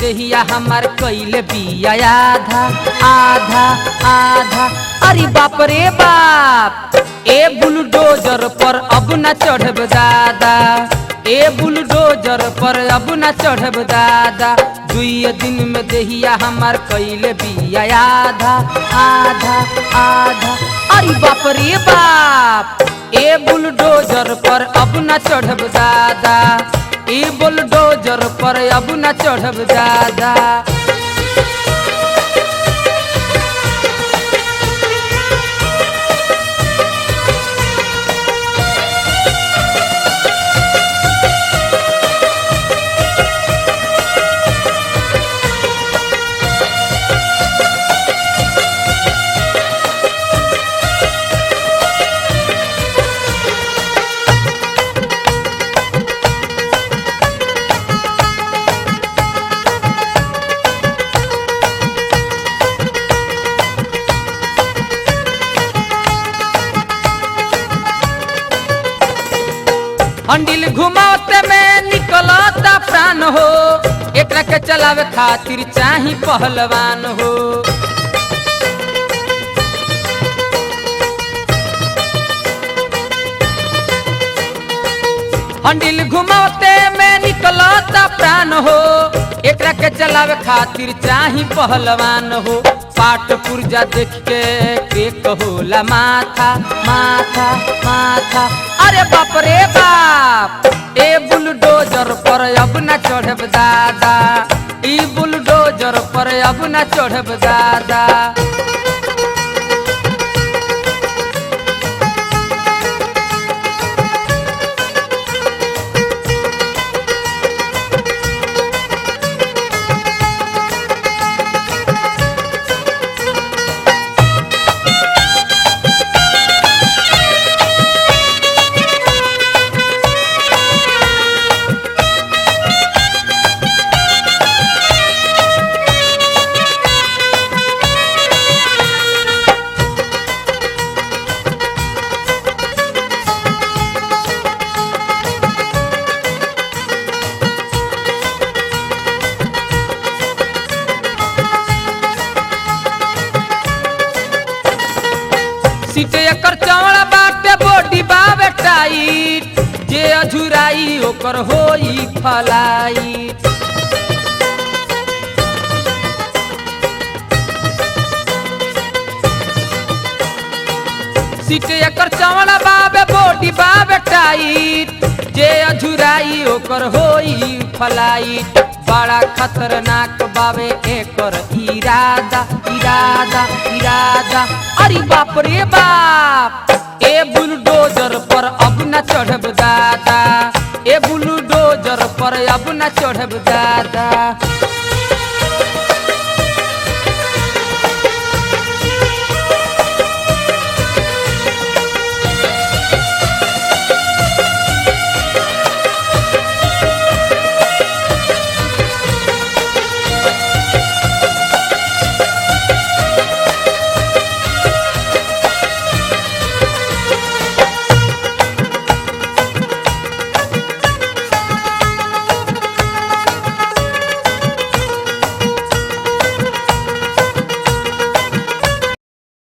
देहिया हमार कइले बिया आधा आधा आधा। अरे बाप रे बाप, ए बुलडोजर पर अब ना चढ़ब दादा, ए बुलडोजर पर अब ना चढ़ब दादा। दुई दिन में देहिया हमार कइले बिया आधा आधा आधा। अरे बाप रे बाप, ए बुलडोजर पर अब ना चढ़ब दादा, ए बुलडोजर पर अब ना चढ़ब दादा। हंडिल घुमाते में निकलता प्राण हो, एकरा के चलावे खातिर चाही पहलवान हो। हंडिल घुमाते में निकलता प्राण हो, एकरा के चलावे खातिर चाही पहलवान हो। पाट पुर्जा देख के होला माथा माथा माथा। अरे बाप रे बाप, ए बुलडोजर पर अब ना चढ़ब दादा, ई बुलडोजर पर अब ना चढ़ब दादा। सीट एकर चौड़ा बाटे बॉडी बावे टाइट, जे अझुराई ओकर होई फलाइट। सीट एकर चौड़ा बावे बॉडी बावे टाइट, जे अझुराई ओकर होई फलाइट। बड़ा खतरनाक बावे एकर इरादा इरादा इरादा। अरे बाप रे बाप, ए बुलडोजर पर अब ना चढ़ब दादा, ए बुलडोजर पर अब ना चढ़ब दादा।